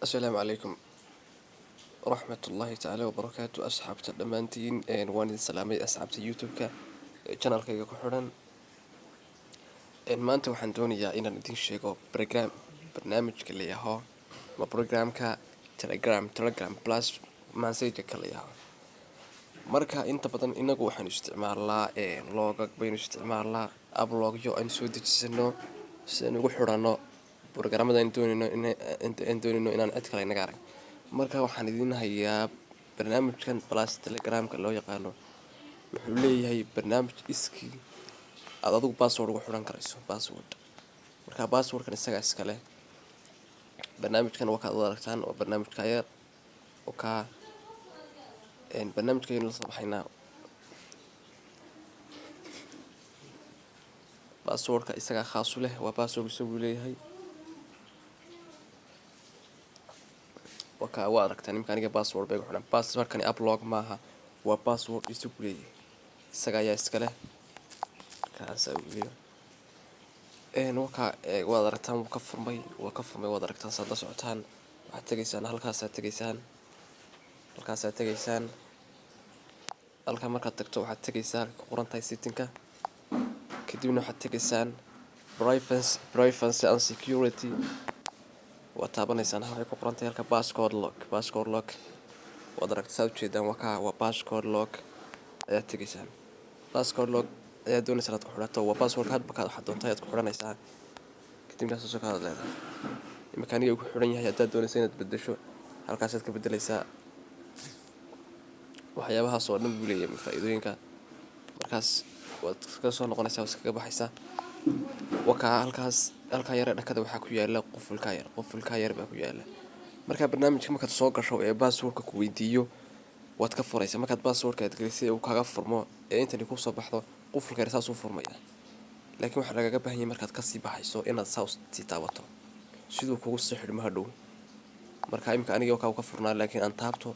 Asalaamu calaykum waraxmatullaahi tacaala wabarakaatu. Asxaabta dhammaantiin waan idin salaamay. Asxaabta YouTube-ka channelkayga ku xidhan, maanta waxaan doonayaa inaan idin sheego program, barnaamijka la yaho ama programka Telegram, Telegram Plus Messengerka la yaho. Marka inta badan inagu waxaanu isticmaalnaa lock baynu isticmaalnaa, app lockyo aynu soo dejisano si aynu ugu xidhano programmada aan doonayno aan doonayno inaan cid kale inaga arag. Marka waxaan idin hayaa barnaamijkan Plus Telegramka loo yaqaano. Wuxuu leeyahay barnaamij iskii aad adigu password ugu xidhan karayso, password. Marka passwordkan isagaa iskale barnaamijkan. Waa kaad aragtaan, waa barnaamijka yar oo kaa barnaamijka ayaynu la soo baxaynaa. Passwordka isagaa khaas u leh, waa password isagu leeyahay. Waa kaa, waa aragtaan. Imika aniga password bay igu xidhan. Passwordkani app lock maaha, waa password isagu leeyahay, isaga ayaa iska leh. Kaasaa uu wakaa, waad aragtaan, wuu ka furmay, waa ka furmay, waad aragtaan. Saad la socotaan, waxaad tegaysaan halkaasaad tegaysaan, halkaasaad tegaysaan. Halkaa markaad tagto, waxaad tegaysaa halka ku qoran tahay settingka. Kadibna waxaad tegaysaan privacy and security. Waad taabanaysaan. Waxay ku qoran tahay halka passcode lock. Passcode lock waad aragta, saad ujeedaan, waa kaa, waa passcode lock ayaad tegaysaan. Passcode lock ayaad doonaysaa inaad ku xidhato. Waa passwordka hadba kaad waxaad doonto ayaad ku xidhanaysaa. Kadibna saasoo kale aad leedahay. Imika aniga ku xidhan yahay. Haddaad doonaysa inaad bedesho, halkaasaad ka bedelaysaa. Waxyaabahaas oo dhan buu leeyahay faa'iidooyinka. Markaas waad ka soo noqonaysaa, waad iskaga baxaysaa. Wakaa halkaas, halkaa yare dhakada waxaa ku yaala qufulkaa yar, qufulkaa yar baa ku yaala. Marka barnaamijka markaad soo gasho ee passwordka ku weydiiyo, waad ka furaysaa. Markaad passwordka aad gelisay, uu kaaga furmo ee intani kusoo baxdo, qufulka yar saas uu furmaya. Laakiin waxaa lagaga baahan yahay markaad kasii baxayso inaad saa sii taabato siduu kugu sii xidhmo hadhow. Marka imika aniga wakaa ka furnaa, laakiin aan taabto,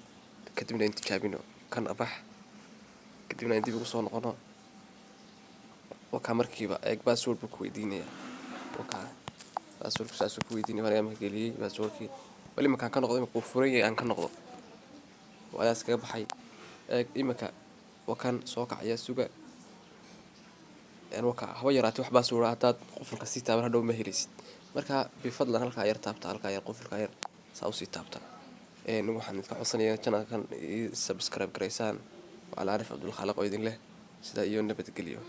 kadibna aan tijaabino. Kan bax, kadibna aan dib ugu soo noqono. Wakaa, markiiba eeg, password buu ku weydiinaya. Wakaa, passwordku saasuu ku weydiinaya. Waan marka geliyey passwordkii. Bal iminkaan ka noqdo, imika wuu furan yahay, aan ka noqdo. Waa iskaga baxay. Eeg, imika waa kan soo kacaya. Suga, wakaa. Haba yaraatee wax password haddaad qufulka sii taaban, hadhow ma helaysid. Marka bifadlan halkaa yar taabta, halkaa yar, qufulka yar saa usii taabta. Waxaan idinka codsanayaa channelkan ii subscribe garaysaan. Waa Alcaarif Cabdulkhaaliq oo idin leh sidaa iyo nabadgelyo.